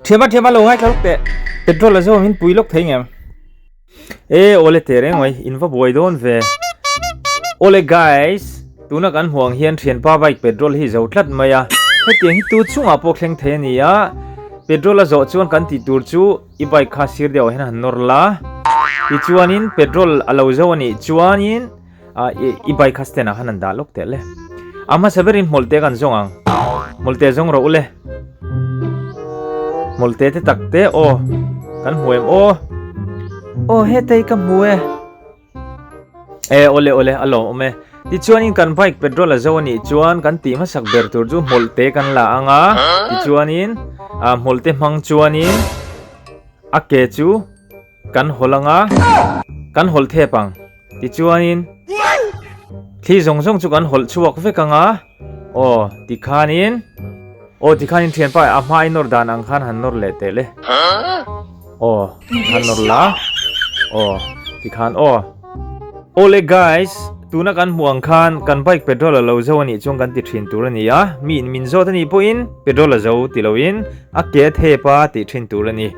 Thiama thiama lo ngaithla lawk teh. Petrol a zo min pui lawk thei ngem. E awle teh reng mai in va buai dawn ve. Awle guys tuna kan hmuh ang hian thianpa bike petrol hi zo tlat mai a. Hetiang hi tu chungah pawh thleng thei a ni a. Petrol a zawh chuan kan tih tur chu i bike kha sir deuh ah hian han nawr la. Tichuanin petrol a lo zo a nih chuanin. A i bike kha stand ah khan an dah lawk teh le. A hmasa berin hmawlhte kan zawng ang. Hmawlhte zawng rawh u le. Hmawlhte te tak te aw. Kan hmu em aw. Aw hetei ka hmu e. E awle awle a lawm awm e. Tichuanin kan bike petrol a zo a nih chuan kan tih hmasak ber tur chu hmawlhte kan la ang a. Tichuanin a hmawlhte hmang chuanin a ke chu kan hawl ang a. Kan hawl thep ang. Tichuanin thli zawng zawng chu kan hawlh chhuak vek ang a, aw tikhanin aw tikhanin thianpa a hma i nawr dan ang khan han nawr leh teh le, aw tikhan nawr la, aw tikhan aw. Awle guys, tuna kan hmuh ang khan kan bike petrol a lo zo a nih chuan kan ti thin tur a ni a, mi in min zawt a nih pawhin petrol a zo ti loin a ke a thep a tih thin tur a ni.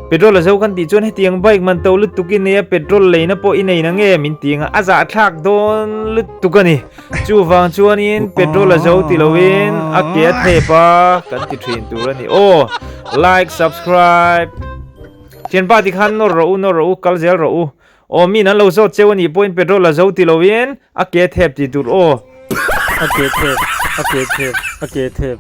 Petrol a zo kan tih chuan hetiang bike man to lutuk i nei a, petrol leina pawh i nei na nge min ti ang a, a zahthlak dawn lutuk a ni. Chuvang chuanin petrol a zo ti loin a ke a thep a kan ti thin tur a ni. Aw like subscribe thianpa ti khan nawr rawh u nawr rawh u kal zel rawh u. Aw min an lo zawt cheu a nih pawhin petrol a zo ti loin a ke thep ti tur aw. A ke thep a ke thep a ke thep.